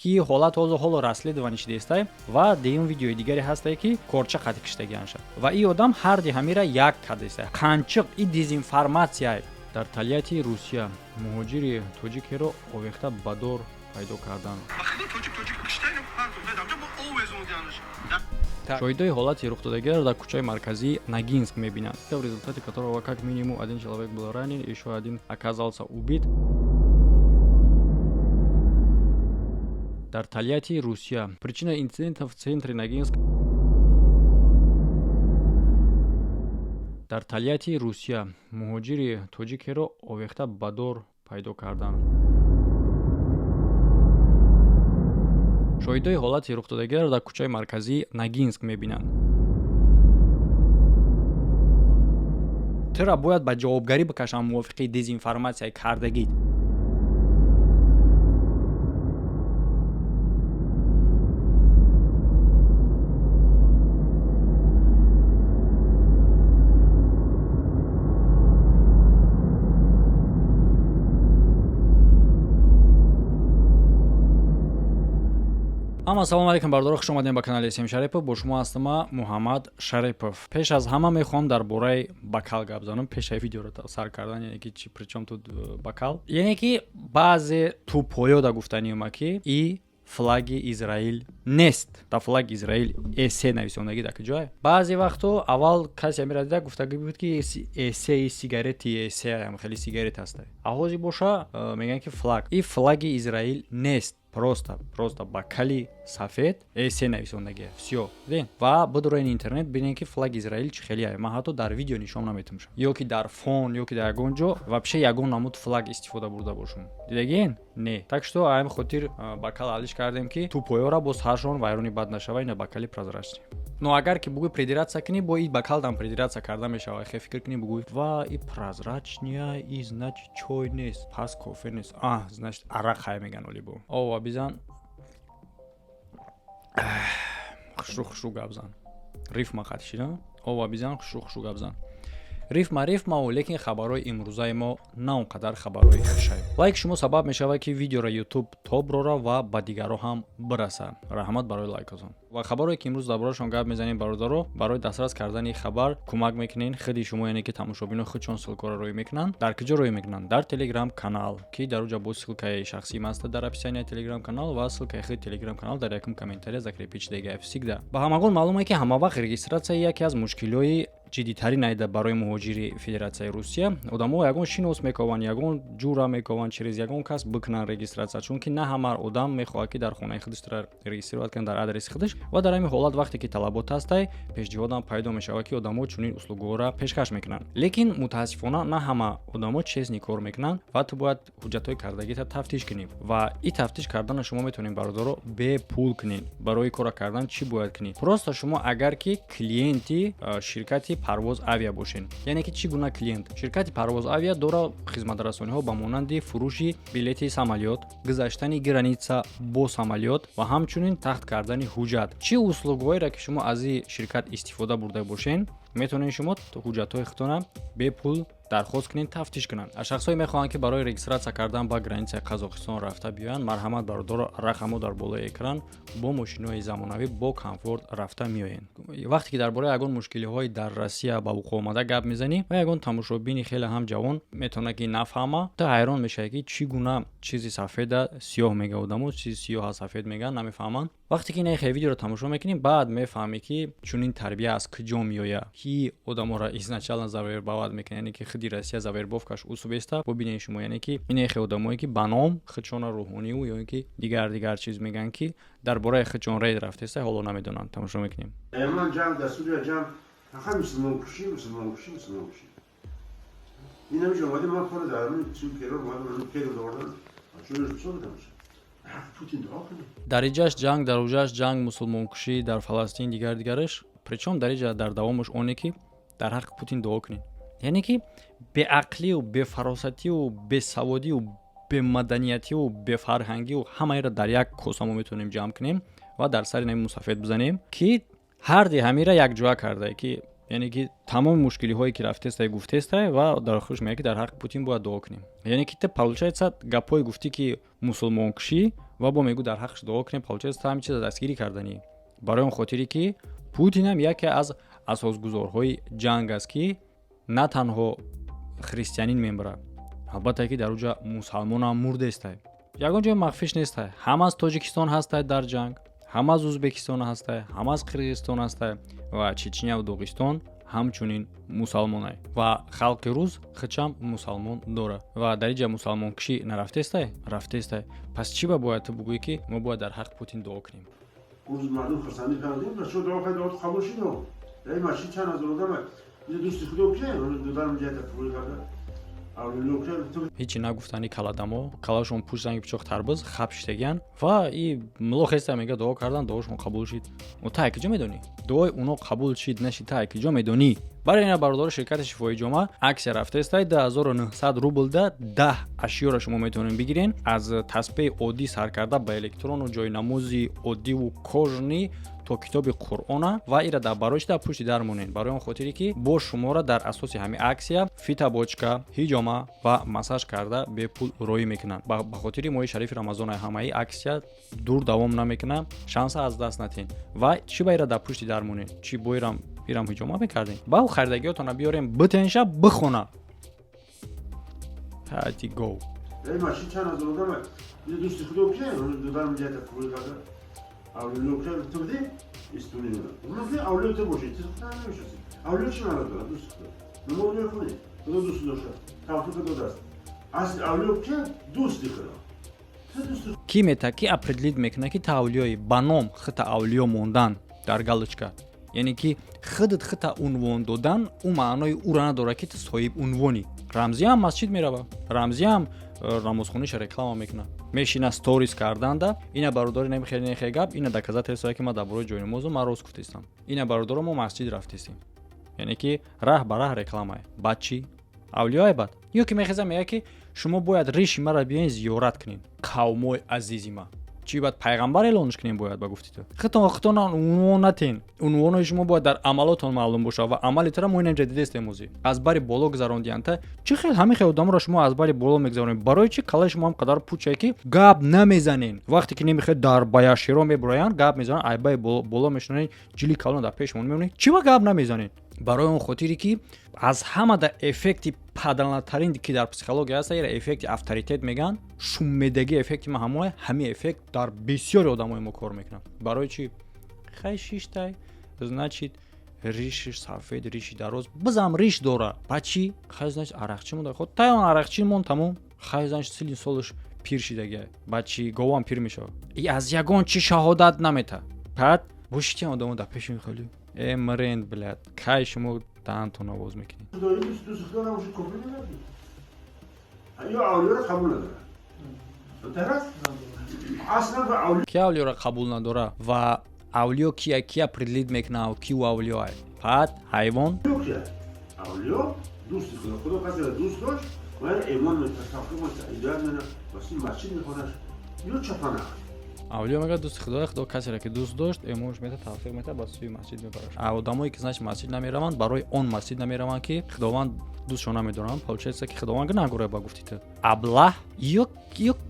Ки ҳолат ҳозир ҳоло расследование шидестай. Ва дуюм видеои дигаре ҳастае, ки корча қати киштагианша ва ин одам ҳарди ҳамира як кардеста. Қанчиқ и дезинформация. Дар Тольятти, Русия, муҳоҷири тоҷикеро овехта ба дор пайдо карданд. Шоҳидои ҳолати рухдодагиро дар кӯчаи марказии Ногинск мебинанд, в результате которого как минимум один человек был ранен, ещё один оказался убит. Дар Тольятти, Русия, причина инцидента в центре Ногинск. Дар Тольятти, Русия, муҳоҷири тоҷикеро овехта ба дор пайдо карданд. Шоҳидои ҳолати рухдодагиро дар кӯчаи марказии Ногинск мебинанд. Тура бояд ба ҷавобгарӣ бикашанд мувофиқи дезинформация и кардагит. Ҳама ассалому алайкум, бардоро, хуш омадем ба канали См Шарипов. Бо шумо ҳастам Муҳаммад Шарипов. Пеш аз ҳама мехоҳам дар бораи бокал гап занам, пешаи видеоро сар кардан. Яъне ки чи, причём тут бокал? Яъне ки баъзе тупоёда гуфтаниюма, ки и флаги Израил нест. Дар флаги Израил эсе нависондагӣ дар куҷое? Баъзе вақто аввал касе амира дида, гуфтагӣ буд, ки эсеи сигарети, эсе хеле сигарет ҳаста. А ҳозир боша мегӯянд, ки флаг и флаги Израил нест. Просто бокали сафед, эсе нависондагия, всё. Диден ва бидуроен интернет, бинен, ки флаги Израил чӣ хеле. Ман ҳатто дар видео нишон наметумшам, ё ки дар фон, ё ки дар ягон ҷо вообще ягон намуд флаг истифода бурда бошум. Дидагиен? Не. Так что ҳамин хотир бокал алиш кардем, ки тупоёра боз ҳаршон вайрони бад нашава. Ина бокали прозрачный. Но агар ки бугӯй придираться кунӣ, бо и бокал дам придираться карда мешава. Хе фикр кунӣ, бугӯй: ва и прозрачный я, и значит чой нест, пас кофе нест, а значит арақ хай меган. Олибо ова бизан, хушрӯ хушрӯ гап зан, рифма қатишина. Ова бизан, хушрӯ хушрӯ гап зан, рифма, рифмау. Лекин хабарҳои имрӯзаи мо на он қадар хабарҳои хушай. Лайк шумо сабаб мешавад, ки видеоро Ютуб тоб рора ва ба дигарҳо ҳам бираса. Раҳмат барои лайкотон. Ва хабарое ки имрӯз дар бораашон гап мезанем, бародаро, барои дастрас кардани хабар кӯмак мекунен худи шумо, яъне ки тамошобино худшон ссылка ро рӯй мекунанд. Дар куҷо рӯй мекунанд? Дар Телеграм канал, ки дар уҷа бо ссылка и шахсии ман аста дар описания Телеграм канал ва ссылка и худи Телеграм канал дар якум комментария закрепить шудага всегда. Ба ҳамагон маълуме, ки ҳамавақт регистрация яке аз мушкилиҳои ҷиддитарин айда барои муҳоҷири Федератсияи Русия. Одамо ягон шинос мекованд, ягон ҷура мекованд, через ягон кас бикунанд регистрация, чунки на ҳама одам мехоҳад, ки дар хонаи худаш регистрировать кунад, дар адреси худаш. Ва дар ҳамин ҳолат, вақте ки талабот ҳастай, пешниҳодам пайдо мешавад, ки одамо чунин услуг ҳоро пешкаш мекунанд. Лекин мутаассифона на ҳама одамо честный кор мекунанд ва ту бояд ҳуҷҷатҳои кардагита тафтиш кунӣ. Ва и тафтиш кардана шумо метавонед, бародаро, бепул кунед. Барои кора кардан чӣ бояд кунӣ? Просто шумо агар ки клиенти ширкати Парвоз Авиа бошед. Яъне ки чӣ гуна клиент? Ширкати Парвоз Авиа дора хизматрасониҳо ба монанди фурӯши билети самолёт, гузаштани граница бо самолёт ва ҳамчунин тахт кардани ҳуҷҷат. Чӣ услуг ҳоеро ки шумо аз ин ширкат истифода бурда бошед, метавонед шумо ҳуҷҷатҳои худтона бепул дархост кунед тафтиш кунанд. Аз шахсҳое мехоҳанд, ки барои регистрация кардан ба граница и Қазоқистон рафта биёянд, марҳамат, бародаро, рақамҳо дар болои экран. Бо мошинои замонавӣ, бо комфорт рафта меоянд. Вақте ки дар бораи ягон мушкилиҳои дар Россия ба вуқӯъ омада гап мезанӣ ва ягон тамошобини хеле ҳам ҷавон метавонад, ки нафаҳма, ту ҳайрон мешавӣ, ки чӣ гуна чизи сафеда сиёҳ мега, одамо чизи сиёҳа сафед мегӯянд, намефаҳманд. Вақте ки ин видеоро тамошо мекунӣ, баъд мефаҳмӣ, ки чунин тарбия аз куҷо меояд, ки одаморо изначально завербовать мекунад, яъне ки худи Россия завербовка ш усубеста. Бубинед шумо, яъне ки инехе одамое, ки ба ном худшона рӯҳониву ё ин ки дигар дигар чиз мегӯянд, ки дар бораи худшон рейд рафтеста, ҳоло намедонанд. Тамошо мекунем. Ҷанг дар Сурия, ҷанг фақат мусулмонкушӣ, мусулмонкушӣ, мусулмонкушӣ. Ин ҳамиҷо омадем, ман кори дар ҳамин террор омадем, террор овардан. Дар иҷаш ҷанг, дар уҷаш ҷанг, мусулмонкушӣ дар Фаластин, дигар дигараш. Причём дар иҷа дар давомаш оне, ки дар ҳаққи Путин дуо кунед. Яъне ки беақлию бефаросатию бесаводию бемаданиятию бефарҳангию ҳамаеро дар як коса мо метавонем ҷамъ кунем ва дар сари нами мусафед бизанем, ки ҳарди ҳамира якҷоя кардае, ки Яъне ки тамоми мушкилиҳое ки рафтестай, гуфтестай ва дар охирш мега, ки дар ҳаққи Путин бояд дуо кунем. Яъне ки те, получается, гапҳое гуфтӣ, ки мусулмонкушӣ, ва бо мегӯ, дар ҳаққаш дуо кунем. Получается, та ҳамин чиза дастгирӣ карданӣ, барои он хотире ки Путинам яке аз асосгузорҳои ҷанг аст, ки на танҳо христианин мембарад, албатта ки дар уҷа мусалмонам мурдестай, ягон ҷои махфиш нестай. Ҳам аз Тоҷикистон ҳастай дар ҷанг, ҳам аз Ӯзбекистон ҳастай, ҳам аз Қирғизистон ҳастай ва Чечняву Доғистон ҳамчунин мусалмонай ва халқи рус хичам мусалмон дорад. Ва дар иҷа мусалмонкушӣ нарафтестай? Рафтестай. Пас чӣ ба бояд ту бугӯӣ, ки мо бояд дар ҳаққи Путин дуо кунем? Рӯз мардум хурсандӣ кардем ва шумо дуо кард, қабул шуд. Дар ин масҷид чанд ҳазор одам дӯсти худо ки додарам ҷиҳата пул карда. Ҳичи нагуфтани каладамо, калашон пӯш занги пичоқ тарбуз хаб шиштагиян ва и мулло хеста мега, дуо кардан, дуошон қабул шид. Та киҷо медонӣ, дуои уно қабул шид, нашид? Та киҷо медонӣ? Барои ина, бародаро, ширкати Шифои Ҷома аксия рафтаестай: 2900 рублда 10 ашёро шумо метавонед бигирен, аз таспеи оддӣ сар карда ба электрону ҷойнамози оддиву кожаный то китоби Қуръона. Ва ира дар барои чи дар пушти дар монед? Барои он хотире ки бо шуморо дар асоси ҳамин аксия фитобочка, ҳиҷома ва массаж карда бепул роӣ мекунанд ба хотири моҳи шарифи Рамазона. Ҳамаи аксия дур давом намекунад, шанса аз даст натен. Ва чӣ ба ира дар пушти дар монед? Чӣ бо ирам ҳиҷома мекардем? Ба харидагиётона биёрем, битенша бихона ҳати гов. Масҷид чанд ҳазор одам дӯсти худо ки додарам ҷиҳата пул карда. Авлиё ту бидӣ истуни мумкин авлиё ту бошӣ, ту худо намешиносӣ. Авлиё чӣ маъно дорад? Дӯсти худо. Мо авлиё худем, худо дӯст дошта, тавфиқ додааст. Асл авлиё ки дӯсти худо. Ки мета, ки определить мекунад, ки та авлиёи? Ба ном хита авлиё мондан дар галочка, яъне ки худат хита унвон додан, ӯ маънои ӯро надорад, ки ту соҳиб унвонӣ. Рамзиям масҷид мерава, Рамзиям намозхониша реклама мекунад, мешина сторис карданда. Ина, бародари, намехел нехе гап, ина доказательство, ки ман дар бораи ҷойнамозу ман рост гуфтистам. Ина, бародаро, мо масҷид рафтистем, яъне ки раҳ ба раҳ рекламае. Баъд чӣ авлиёе? Баъд ё ки мехеза, мега, ки шумо бояд риши маро биёен зиёрат кунед, қавмои азизи ма. Чӣ, бояд пайғамбар эълонш кунем? Бояд ба гуфти ту хитон хитона унвон натен. Унвонои шумо бояд дар амалотон маълум бошад ва амали тура мо инамҷа дидестем. Озӣ аз бари боло гузарондиянта. Чӣ хел ҳамин хел одаморо шумо аз бари боло мегузаронед? Барои чӣ калаи шумо ҳам қадар пучае, ки гап намезанен? Вақте ки немихоҳед, дар баяширо мебуроянд, гап мезананд, айбаи боло мешунавед, ҷили калон дар пешмон мемонед. Чӣ ба гап намезанед? Барои он хотире ки аз ҳамада эффекти падалнатарин, ки дар психология ҳаст, ира эффекти авторитет мегӯянд, шуммедагӣ. Эффекти ма ҳамое, ҳамин эффект дар бисёри одамои мо кор мекунад. Барои чӣ? Хай, шиштай, значит, риши сафед, риши дароз, бизам риш дора. Ба чӣ? Хай, значит, арақчӣ монда. Ход тай он арақчӣ мон, тамом. Хай, значит, силни солаш пир шидагия. Ба чӣ? Говам пир мешавад. И аз ягон чӣ шаҳодат намета. Баъд бошити одамо дар пеши хали э мренд, блядь. Кай шумо даҳантон овоз мекунед? Дӯсти худо набоши, кофир намерди ё авлиёро қабул надорад. Дараст аслан ба авлиё. Ки авлиёро қабул надора ва авлиё кия? Кия определить мекунад, ки ӯ авлиёа? Пат ҳайвон. Кия авлиё? Дӯсти худо. Худо касеро дӯст дошт, ва имон мета, тавфиқ мета, ҳидоят мена, васи масҷид мехонаш ё чапана. Авлиё мегӯяд, дӯсти худо. Худо касеро ки дӯст дошт, эмонш мета, тавфиқ мета, ба сӯи масҷид мебараш. А одамое ки, значит, масҷид намераванд, барои он масҷид намераванд, ки Худованд дӯстшон намедоранд. Получается, ки Худованд гунаҳгоре, ба гуфти ту. Аблаҳ ё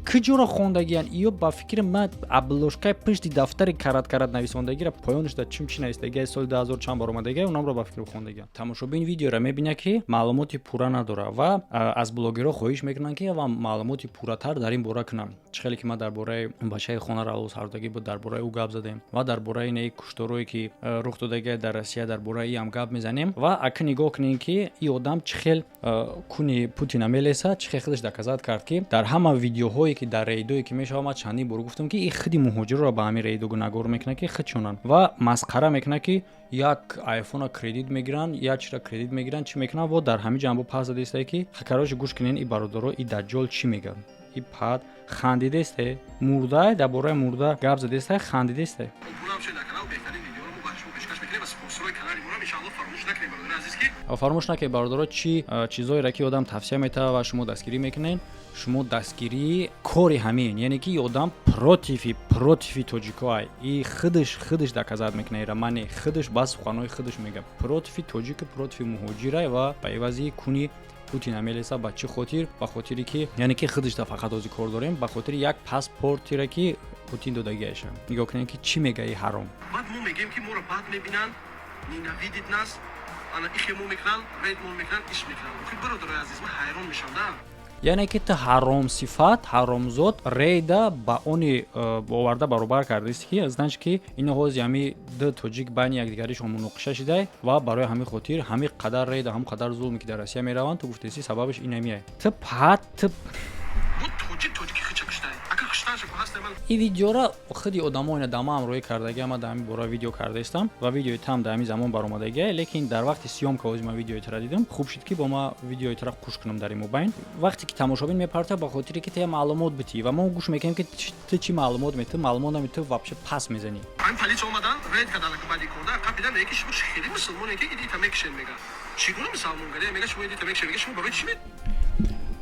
киҷоро хондагиян? Ё ба фикри ман обложкаи пушти дафтари карат карат нависондагиро поёнаш дар чим чи навистагия, соли 2000 чанд баромадагия, унамро ба фикр хондагиян. Тамошобин видеоро мебинад, ки маълумоти пурра надорад ва аз блогерҳо хоҳиш мекунанд, ки ва маълумоти пурратар дар ин бора кунанд. Чӣ хеле ки ман дар бораи бачаи хона равосардагӣ буд, дар бораи ӯ гап задем ва дар бораи неи кушторое, ки рух додагия дар Россия, дар бораи ам гап мезанем. Ва ака, нигоҳ кунем, ки ин одам чӣ хел куни Путина мелеса, чӣ хел худаш доказать кард, ки дар ҳама видеоҳое, ки дар рейдое ки мешавад, ман чандин бор гуфтам, ки ин худи муҳоҷирро ба ҳамин рейдо гунаҳгор мекунад, ки худшонанд, ва масхара мекунад, ки як айфона кредит мегиранд, як чира кредит мегиранд, чӣ мекунанд. Во дар ҳамин ҷанбо пас задистае, ки короче, гӯш кунен, и бародаро, и даҷҷол чӣ мегӯяд. И пад хандидесте, мурда, дар бораи мурда гап задесте, хандидесте. Обуна шед дар канал, беҳтарин видеоро мо ба шумо пешкаш мекунем ва спонсорҳои канали моро иншаалло фаромӯш накунем, бародари азиз. Фаромӯш накунед, бародаро, чӣ чизҳоеро ки одам тавсия метавад ва шумо дастгирӣ мекунед, шумо дастгирии кори ҳамин, яъне ки одам против тоҷикоай. И худаш доказать мекунад ира мане худаш ба суханҳои худаш мега против тоҷику, против муҳоҷирай ва ба ивази куни Путин мелеса. Ба чӣ хотир? Ба хотире ки, яъне ки худаш да фақат ози кор дорем, ба хотири як паспортире ки Путин додагиаша. Нигоҳ кунед, ки чӣ мега и ҳаром. Баъд мо мегӯем, ки моро бад мебинанд, ненавидит нас, ана ихемо мекунанд, рейдмон мекунанд, иш мекунанд. Охи, бародарои азиз, ман ҳайрон мешавам да. Яъне ки ту ҳаромсифат, ҳаромзод, рейда ба они оварда баробар кардааст, ки значит ки ино ҳози ҳами ду тоҷик байни якдигаришон муноқиша шидай ва барои ҳамин хотир ҳамин қадар рейда, ҳамин қадар зулме ки дар Россия мераванд, ту гуфтеси, сабабаш инамия. Ту пат ту тоҷик тоҷики хича куштай, ака куштанша ҳаста ман. Ин видеора худи одамо ина дама ҳамроҳӣ кардагия. Ман дар ҳамин бора видео кардаистам ва видеои там дар ҳамин замон баромадагия, лекин дар вақти съёмка ҳози ман видеои тара дидам. Хуб шуд, ки бо ма видеои тара қуш кунам дар ин мобайн. Вақте ки тамошобин мепарта, ба хотире ки ту маълумот битӣ ва мо гӯш мекунем, ки ту чӣ маълумот метӣ. Маълумот нами, ту вообще пас мезанӣ. Ҳамин полиция омадан, рейд кардан, баъди корда қапидан, мега, ки шумо хеле мусулмоне, ки идита мекушен. Мега, чӣ гуна мусулмон гаре? Мега, шумо идита мекушен. Мега, шумо барои чӣ?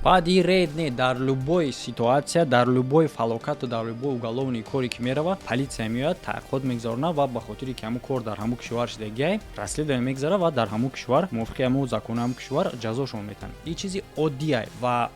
Баъди рейд не, дар любой ситуация, дар любой фалокату дар любой уголовный коре ки мерава, полиция меояд, таҳқиқот мегузаронад ва ба хотире ки ҳамун кор дар ҳамун кишвар шидагиай, расследование мегузарад ва дар ҳамун кишвар мувофиқи ҳамун закони ҳамун кишвар ҷазошон метаҳанд. Ин чизи оддиай. Ва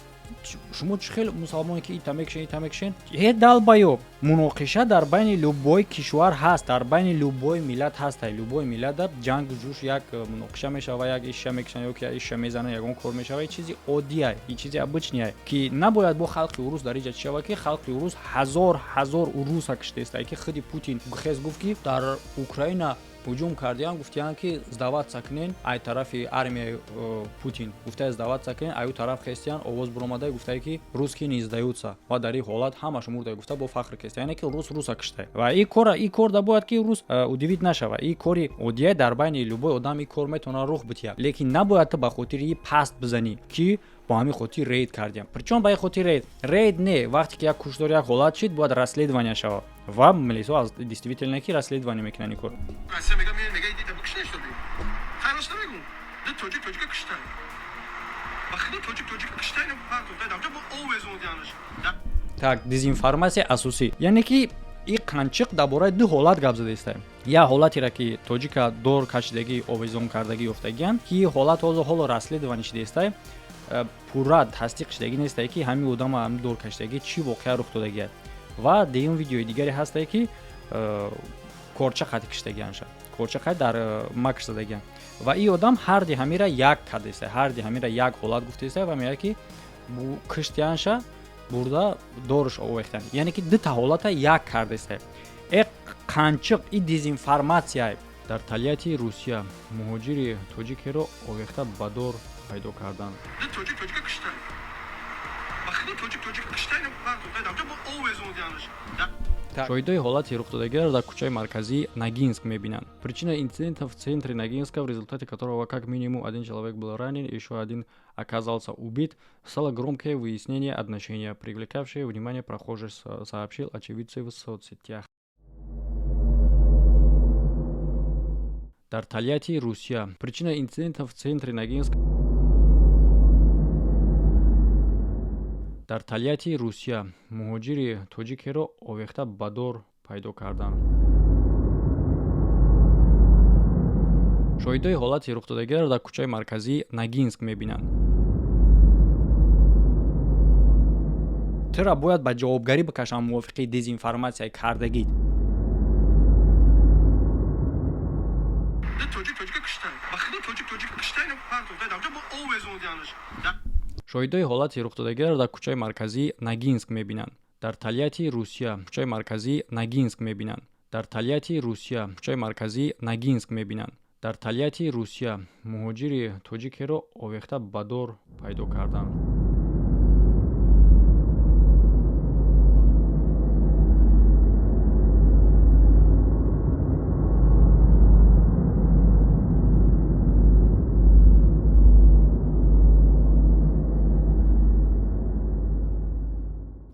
шумо чӣ хел мусалмоне, ки ита мекушен, ита мекушен? Э, долбоёб, муноқиша дар байни любой кишвар ҳаст, дар байни любой миллат ҳаст. Любой миллат ҷангу ҷӯш, як муноқиша мешава, як иша мекушанд ё ки иша мезананд, ягон кор мешава. Чизи оддиай, ин чизи обычный ай, ки набояд бо халқи урус дар иҷа чӣ шава, ки халқи урус ҳазор ҳазор уруса киштеста, ки худи Путин хез гуфт, ки дар Украина ҳуҷум кардиям, гуфтиянд, ки сдаваться кунен. Ай тарафи армияи Путин гуфтае, сдаваться кунен. Аю тараф хестиян, овоз буромада, гуфтае, ки русские не сдаются ва дар ин ҳолат ҳамаша мурда гуфта, бо фахр кеста. Яъне ки рус руса кишта ва и кора, и кор да бояд ки рус удивить нашава. И кори оддия, дар байни любой одам и кор метавонад рух битиҳад, лекин набояд ту ба хотири паст бизанӣ, ки бо ҳамин хотир рейд кардиям. Причём ба ин хотир рейд? Рейд не, вақте ки як куштор, як ҳолат шид, бояд расследование шавад ва милисо аз действительно ки расследование мекунанд ин кор. Россия мега, мега, идита бикушен, что ли? Хайр, рост намегум, ду тоҷик тоҷика куштай, ба худо, тоҷик тоҷика куштай, партофта бо овезондианаш. Так, дезинформация асосӣ, яъне ки и қанчиқ дар бораи ду ҳолат гап задаистаем. Як ҳолатеро, ки тоҷика дор кашидагӣ, овезон кардагӣ ёфтагиянд, ки ҳолат ҳозир ҳоло расследование шидаистай, пурра тасдиқ шидагӣ нестае, ки ҳамин одама ҳамин дор кашидагӣ, чӣ воқеа рух додагиад. Ва дуюм видеои дигаре ҳастае, ки корча қати киштагианша, корча қати дар макш задагиан ва ин одам ҳарди ҳамира як кардааста, ҳарди ҳамира як ҳолат гуфтааста ва мегӯяд, ки киштианша бурда доруш овехтан. Яъне ки дута ҳолата як кардааста. Э, қанчиқ, и дезинформация. Дар Тольятти, Русия, муҳоҷири тоҷикеро овехта ба дор пайдо карданд. Ду тоҷик тоҷика куштай, ба худо, тоҷик тоҷика куштай, партофта бо овезондианаш. Шоҳидои ҳолати рухдодагиро дар кӯчаи марказии Ногинск мебинанд. Причина инцидента в центре Ногинска, в результате которого как минимум один человек был ранен, еще один оказался убит, стало громкое выяснение отношения, привлекавшее внимание прохожих, сообщил очевидцы в соцсетях. Дар Тольятти, Русия. Причина инцидента в центре Ногинска. Дар Тольятти, Русия, муҳоҷири тоҷикеро овехта ба дор пайдо карданд. Шоҳидои ҳолати рухдодагиро дар кӯчаи марказии Ногинск мебинанд. Тура бояд ба ҷавобгарӣ бикашанд мувофиқи дезинформатсияи кардагӣ. Ду тоҷик тоҷика куштай, ба худо, тоҷик тоҷика куштай, партофта бо овезондианаш. Шоҳидои ҳолати рухдодагиро дар кӯчаи марказии Ногинск мебинанд. Дар Тольятти, Русия, кӯчаи марказии Ногинск мебинанд. Дар Тольятти, Русия, кӯчаи марказии Ногинск мебинанд. Дар Тольятти, Русия, муҳоҷири тоҷикеро овехта ба дор пайдо карданд.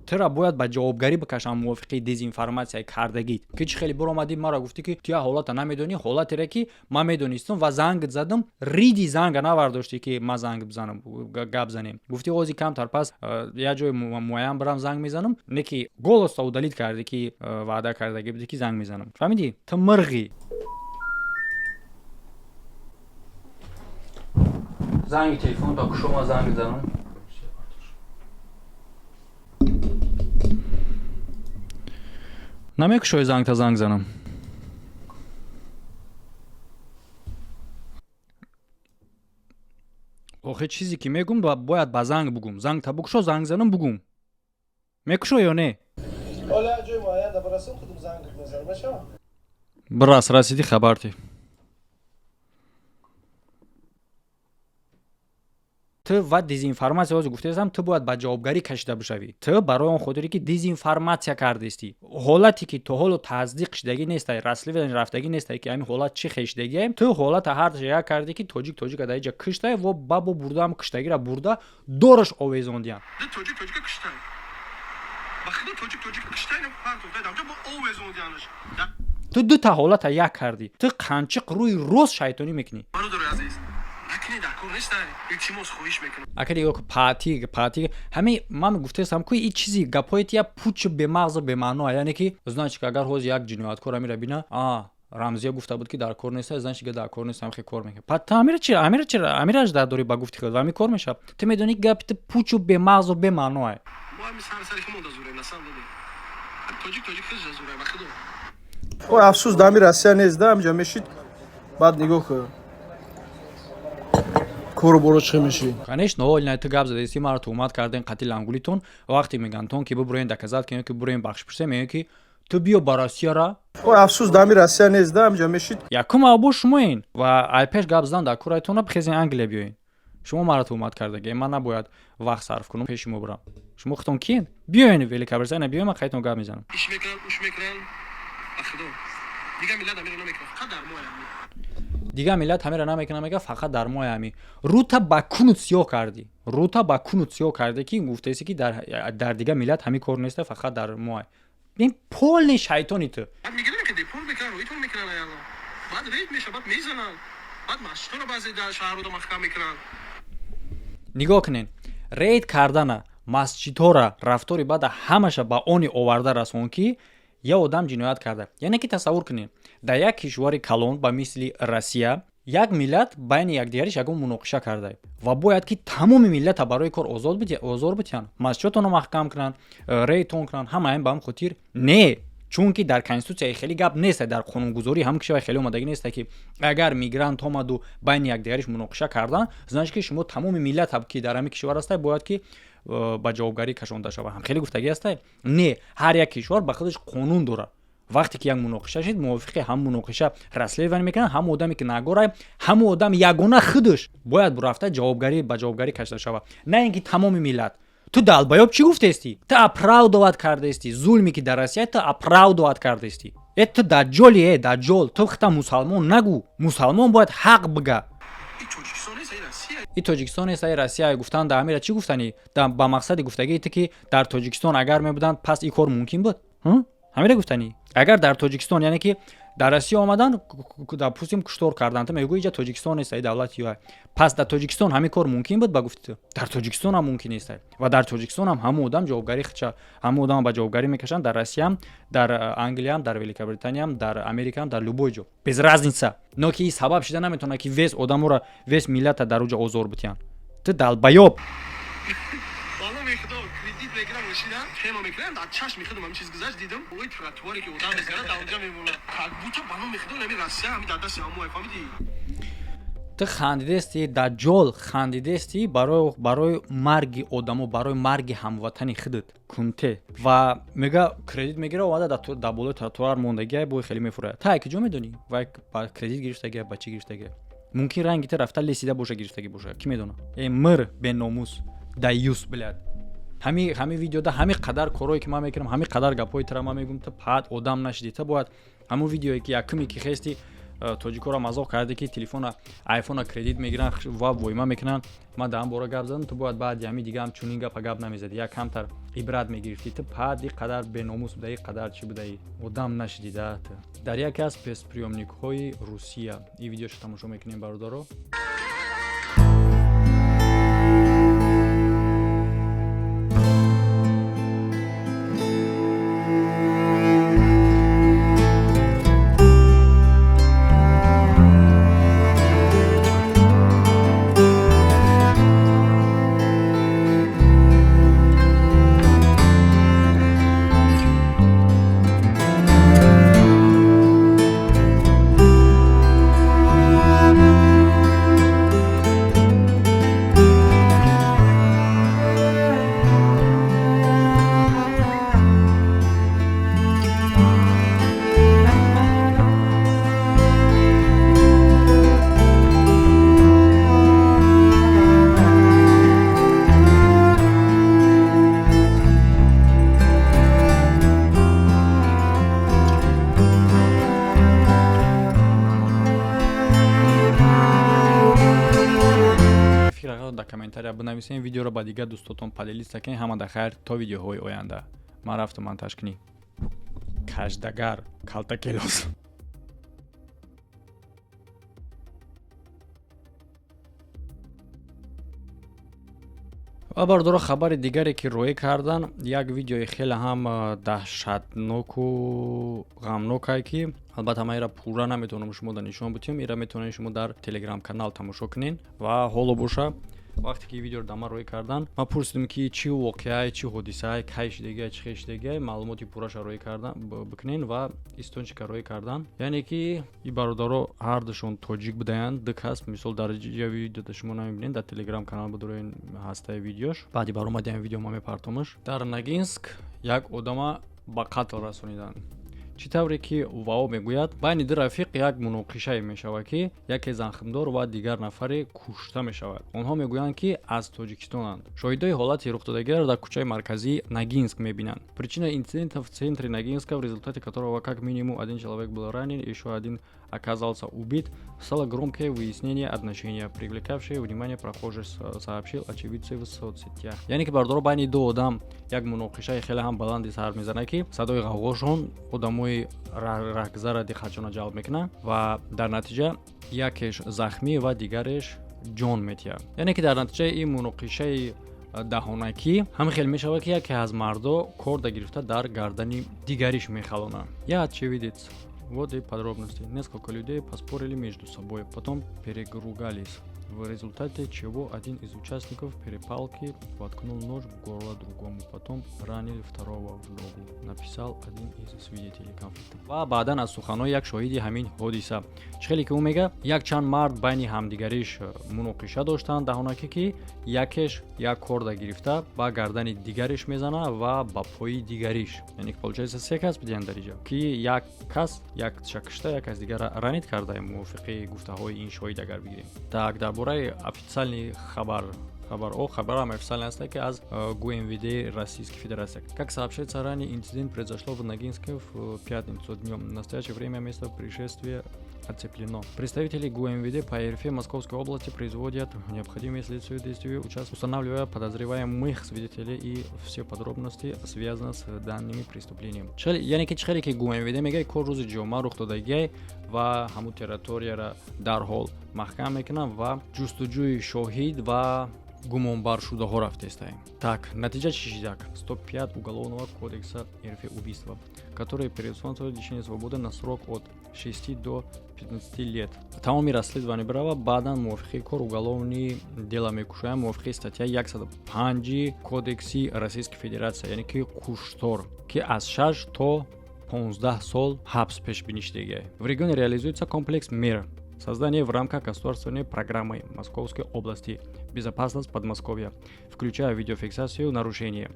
Тура Тура бояд ба ҷавобгарӣ бикашам мувофиқи дезинформатсияи кардагит, ки чӣ хеле биромадӣ, маро гуфтӣ, ки ту як ҳолата намедонӣ, ҳолатере ки ман медонистам ва зангт задам, риди занга навардоштӣ, ки ман занг бизанам, гап занем. Гуфтӣ, ози камтар пас як ҷои муайян бирам, занг мезанам, не ки голоста удалить кардӣ, ки ваъда кардагӣ будӣ, ки занг мезанам. Фаҳмидӣ? Ту мирғӣ. Занги телефонта кушо, ман занг занам. Намекушои зангта, занг занам. Охе, чизе ки мегум, бояд ба занг бугум. Зангта букушо, занг занам, бугум. Мекушо ё не? Бирас, расидӣ, хабарти. Ту ва дезинформатсия ҳозир гуфтаистам, ту бояд ба ҷавобгарӣ кашида бишавӣ. Ту барои он хотире ки дезинформатсия кардистӣ, ҳолате ки то ҳоло тасдиқ шудагӣ нестай, расследование рафтагӣ нестай, ки ҳамин ҳолат чӣ хешидагиам. Ту ҳолата ҳарча як кардӣ, ки тоҷик тоҷика дар иҷа киштай во бабо бурдаам, киштагира бурда дораш овезондиям. Тоҷик тоҷика киштай, ба худо, тоҷик тоҷика киштай, бо овезондиянаш. Ту дута ҳолата як кардӣ. Ту қанчиқ рӯи рост шайтонӣ мекунӣ. Бародари азиз, ака, нигоҳ ку, пати пати ҳами ман гуфтаистам ку, и чизи гапҳои ти як пучи бемағзу бемаъно, яъне ки значит, агар ҳозир як ҷинояткор амира бина, а Рамзия гуфта буд, ки дар кор неста, значит, дар кор нест, ҳамхе кор мекунад. Па ту амира чи, амира чи, амираш дар дори ба гуфти худ ва ҳами кор мешавад. Ту медонӣ, гапи ту пучу бемағзу бемаъное. Афсӯс, дами Россия нест, да амҷа мешид, баъд нигоҳ кун, кору боро чӣ мешӣ. Конечно, олина ту гап задаисти, маро туҳмат карден қати лангулитон. Вақте мегӯянд ки бибуроен, доказать кунем, ки буроен бахшпурсем, мегӯянд, ки ту биё ба Россияра. Афсӯс, дами Россия нест, да амҷа мешид. Якум авбо шумоен ва айпеш гап задан дар кораитона, бихезен, Англия биёен. Шумо маро туҳмат кардаги, ман набояд вақт сарф кунам, пеши мо бирам. Шумо худтон киен? Биёен Великобритания, биёен, ман қайтон гап мезанам. Иш мекунанд, уш мекунанд, ба худо, дигар миллат амира намекунад, фақат дар мои ами. Дигар миллат ҳамеро намекунад, мега, фақат дар мои ами. Рута ба кунут сиёҳ кардӣ, рута ба кунут сиёҳ кардӣ, ки гуфтаисӣ, ки дар дигар миллат ҳамин кор неста, фақат дар мои. Ин полный шайтони ту. Баъд мегиранд, ки депорт мекунанд, роитон мекунанд аяло, баъд рейд меша, баъд мезананд, баъд масҷидҳоро баъзе дар шаҳрҳо маҳкам мекунанд. Нигоҳ кунед, рейд кардана, масҷидҳора, рафтори бада ҳамаша ба они оварда расон, ки як одам ҷиноят карда. Яъне ки тасаввур кунед, дар як кишвари калон ба мисли Россия як миллат байни якдигариш ягон муноқиша карда ва бояд ки тамоми миллата барои кор озор битиҳанд, масҷидотонро маҳкам кунанд, рейдтон кунанд, ҳамаин ба ҳам хотир не, чунки дар конститутсияи хеле гап нест, дар қонунгузории ҳам кишвар хеле омадагӣ нест, ки агар мигрант омаду байни якдигариш муноқиша кардан, значит, ки шумо тамоми миллат, ки дар ҳамин кишвар ҳастай, бояд ки ба ҷавобгарӣ кашонда шавад. Ҳам хеле гуфтагӣ ҳастай? Не, ҳар як кишвар ба худаш қонун дорад. Вақте ки як муноқиша шид, мувофиқи ҳам муноқиша расследование мекунанд. Ҳамон одаме ки нагорай, ҳамон одам ягона худаш бояд рафта ҷавобгарӣ ба ҷавобгарӣ кашида шавад, на ин ки тамоми миллат. Ту долбоёб, чӣ гуфтаистӣ? Ту оправдывать кардаистӣ зулме, ки дар Россия, ту оправдывать кардаистӣ. Э, ту даҷҷоли, э даҷҷол, ту хита мусалмон нагӯ. Мусалмон бояд ҳақ бига. И Тоҷикистон нест, ай Россия гуфтан. Дар амира чӣ гуфтанӣ? Ба мақсади гуфтагии ту, ки дар Тоҷикистон агар мебуданд, пас ин кор мумкин буд, ҳамира гуфтанӣ? Агар дар Тоҷикистон, яъне ки дар Россия омадан, допустим, куштор кардан, ту мегӯӣ, иҷа Тоҷикистон нест, ай давлати ю. Пас дар Тоҷикистон ҳамин кор мумкин буд? Ба гуфти ту, дар Тоҷикистон ҳам мумкин нест ва дар Тоҷикистон ҳам ҳамон одам ҷавобгарӣ хича, ҳамон одам ба ҷавобгарӣ мекашанд. Дар Россиям, дар Англиям, дар Великобританиям, дар Америкаам, дар любой ҷо, без разница. Но ки сабаб шида наметавонад, ки весь одаморо, весь миллата дар уҷа озор битиҳанд. Ту долбоёб. Кредит мегирам, мошина хема мекунам, дар чашми худам ҳамин чиз гузашт, дидам, ой, тротуаре ки одам мезанад, дар онҷа мемонад, как будто ба номи худо ҳамин Россия ҳамин дар дасти ҳамоя, фаҳмидӣ? Ту хандидести, даҷҷол, хандидести барои марги одамо, барои марги ҳамватани худат кунте ва мега, кредит мегира, омада дар болои тротуар мондагиай, бой хеле мефурад. Та ки ҷо медонӣ, вай ба кредит гирифтагия, ба чӣ гирифтагия? Мумкин ранги ту рафта лесида боша, гирифтагӣ боша, кӣ медонад? Э, мир, беномус, даюс, блядь. Ҳами видеода ҳами қадар корое ки ман мекунам, ҳами қадар гапҳои тура ман мегӯм, ту паат одам нашидӣ. Ту бояд ҳамун видеое, ки якуме ки хести. Тоҷикоро мазоқ карде, ки телефона, айфона кредит мегиранд ва войма мекунанд. Ман дар ҳам бора гап задам. Ту бояд баъди ҳами дига ҳам чунин гапа гап намезадӣ, як камтар ибрат мегирифтӣ. Ту пад и қадар беномус будаӣ, қадар чӣ будаӣ, одам нашидида. Ту дар яке аз спецприёмникҳои Русия ин видеошо тамошо мекунем, бародаро. Фикраро дар комментария бинависем, видеоро ба дигар дӯстотон поделиться кунед. Ҳама да хайр, то видеоҳои оянда. Ман рафтам монтаж кунӣ. Каждагар калтакелос. Ва, бародаро, хабари дигаре, ки роӣ кардан, як видеои хеле ҳам даҳшатноку ғамнокае, ки албатта ман ира пурра наметавонам шумо дар нишон бутиҳам. Ира метавонед шумо дар телеграм канал тамошо кунед. Ва ҳоло боша, вақте ки видеоро дар ман роӣ кардан, ман пурсидам, ки чӣ воқеае, чӣ ҳодисае, кай шидагия, чӣ хел шидагия, маълумоти пурраша роӣ кардан бикунен. Ва источника роӣ кардан, яъне ки и бародаро ҳардушон тоҷик будаянд, ду кас. Мисол, дар ҷа видеода шумо намебинед, дар телеграм канал бидороен, ҳастаи видеош. Баъди баромади ҳамин видео ман мепартомаш. Дар Ногинск як одама ба қатл расониданд. Чӣ тавре ки вао мегӯяд, байни ду рафиқ як муноқишае мешавад, ки яке захмдор ва дигар нафаре кушта мешавад. Онҳо мегӯянд, ки аз Тоҷикистонанд. Шоҳидои ҳолати рухдодагиро дар кӯчаи марказии Ногинск мебинанд. Причина инцидента в центре Ногинска, в результате которого как минимум один человек был ранен, еще один оказался убит, стало громкое выяснение отношения, привлекавшее внимание прохожих, сообщил очевидцы в соцсетях. Яъне ки, бародаро, байни ду одам як муноқишаи хеле ҳам баланди сар мезанад, ки садои ғавғошон одамои раҳгузарра диққатшонро ҷалб мекунад ва дар натиҷа якеш захмӣ ва дигареш ҷон метиҳад. Яъне ки дар натиҷаи ин муноқишаи даҳонакӣ ҳамин хел мешавад, ки яке аз мардо корда гирифта дар гардани дигариш мехалонад. Я очевидец. Вот и подробности. Несколько людей поспорили между собой, потом перегругались, в результате чего один из участников перепалки воткнул нож в горло другому, потом ранил второго в ногу, написал один из свидетелей конфликта. Ва баъдан аз суханҳои як шоҳиди ҳамин ҳодиса, чӣ хеле ки ӯ мега, якчанд мард байни ҳамдигариш муноқиша доштанд даҳонакӣ, ки якеш як корда гирифта ба гардани дигариш мезана ва ба пои дигариш. Яъне ки, получается, се кас бидиҳанд дар иҷа, ки як кас якша кушта, як кас дигар ранить карда, мувофиқи гуфтаҳои ин шоҳид агар бигирем. Так, дар бораи официальный хабар, хабар о хабарам официально аст, ки аз ГУМВД Российской Федерации. Как сообщается ранее, инцидент произошел в Ногинске в пятницу днем. В настоящее время место происшествия оцеплено. Представители ГУМВД по РФ Московской области производят необходимые следственные действия, устанавливая подозреваемых, свидетелей и все подробности, связанные с данными преступлением. Яъне ки, чӣ хеле ки ГУМВД мегӯяд, кор рӯзи ҷумъа рух додагиай ва ҳамун территорияра дарҳол маҳкам мекунанд ва ҷустуҷӯи шоҳид ва гумонбаршудаҳо рафтестаем. Так, натиҷа чӣ шидак? 105 Уголовного кодекса РФ, убийство, которое предусматривает лишение свободы на срок от 6 до 15 лет. Тамоми расследование бирава, баъдан мувофиқи кор уголовный дела мекушоянд, мувофиқи статья 105 Кодекси Российской Федерация, яъне ки куштор, ки аз 6 то 15 сол ҳабс пешбинӣ шудагиай. В регионе реализуется комплекс мер создание в рамках государственной программы Московской области «Безопасность Подмосковья», включая видеофиксацию нарушения,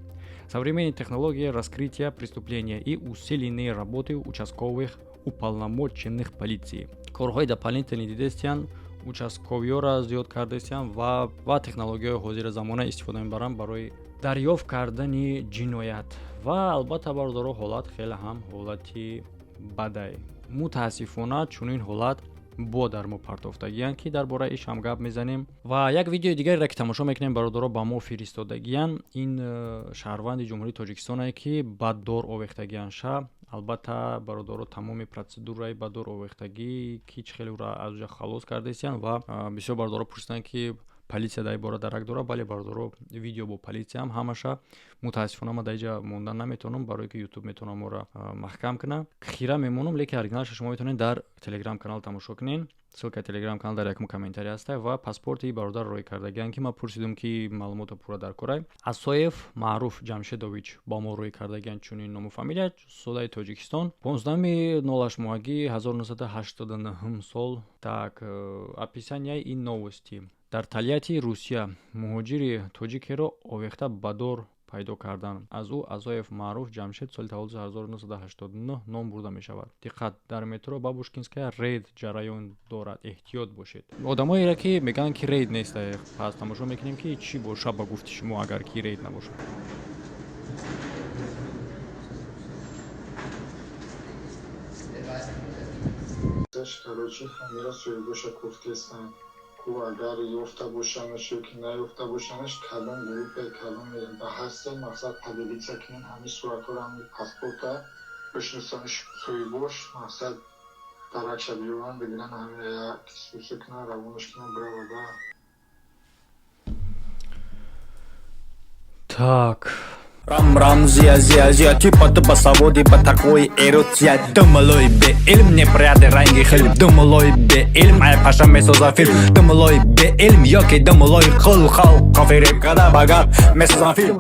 современные технологии раскрытия преступления и усиленные работы участковых уполномоченных полиции. Корҳои дополнительные дидестиян, участковиёра зиёд кардестиян ва технологияҳои ҳозира замона истифода мебаранд барои дарёфт кардани ҷиноят. Ва албатта, бародаро, ҳолат хеле ҳам ҳолати бадай. Мутаассифона, чунин ҳолат. Бо дар мо партофтагиянд, ки дар бораи иш ҳам гап мезанем. Ва як видеои дигареро, ки тамошо мекунем, бародаро, ба мо фиристодагиянд. Ин шаҳрванди Ҷумҳурии Тоҷикистонае, ки ба дор овехтагиянд ша. Албатта, бародаро, тамоми процедураи ба дор овехтагӣ, ки чӣ хеле ӯро аз ҷа халос кардесиянд. Ва бисёр бародаро пурсиданд, ки полисия дар ин бора дарак дорад. Бале, бародаро, видео бо полисияам ҳамаша. Мутаассифона, ман дар инҷа мондан наметавонам, барое ки Ютуб метавонам моро маҳкам кунам. Хира мемонам, лекин оригиналша шумо метавонед дар Телеграм канал тамошо кунед. Ссылкаи Телеграм канал дар якум комментарий ҳаста. Ва паспорти бародар рӯй кардагианд, ки ман пурсидам, ки маълумото пурра дар корай. Асоев Маъруф Ҷамшедович ба мо рӯй кардагианд чунин ному фамилия, содаи Тоҷикистон, 15-и 08 моҳаги 1989 сол. Так, описанияи ин новости: дар Тольятти, Русия, муҳоҷири тоҷикеро овехта ба дор пайдо карданд. Аз ӯ Азоев Маъруф Ҷамшед, соли таваллуди 1989, ном бурда мешавад. Диққат, дар метро Бабушкинская рейд ҷараён дорад, эҳтиёт бошед. Одамоеро, ки мегӯянд, ки рейд нест, пас тамошо мекунем, ки чӣ боша ба гуфти шумо, агар ки рейд набошад. Короче, ҳамира соҳибоша кофтестанд ку, агар ёфта бошанаш ё ки наёфта бошанаш, кадом группа, кадом ба ҳастен, мақсад, поделиться кунен ҳамин суратҳоро, ҳамин паспорта, бишносанш соҳибош, мақсад, даракша биёранд, бигиранд, ҳамин як суса кунанд, равонаш кунанд, биравада. Так. Рам рам зия зия зия, типа ты ба саводи, ба тақвои эротия. Думалои беилм неприяди ранги хил, думалои беилм ай паша месоза филм, думалои беилм ёки думалои қул, халқ фиреб када ба гап месозам филм.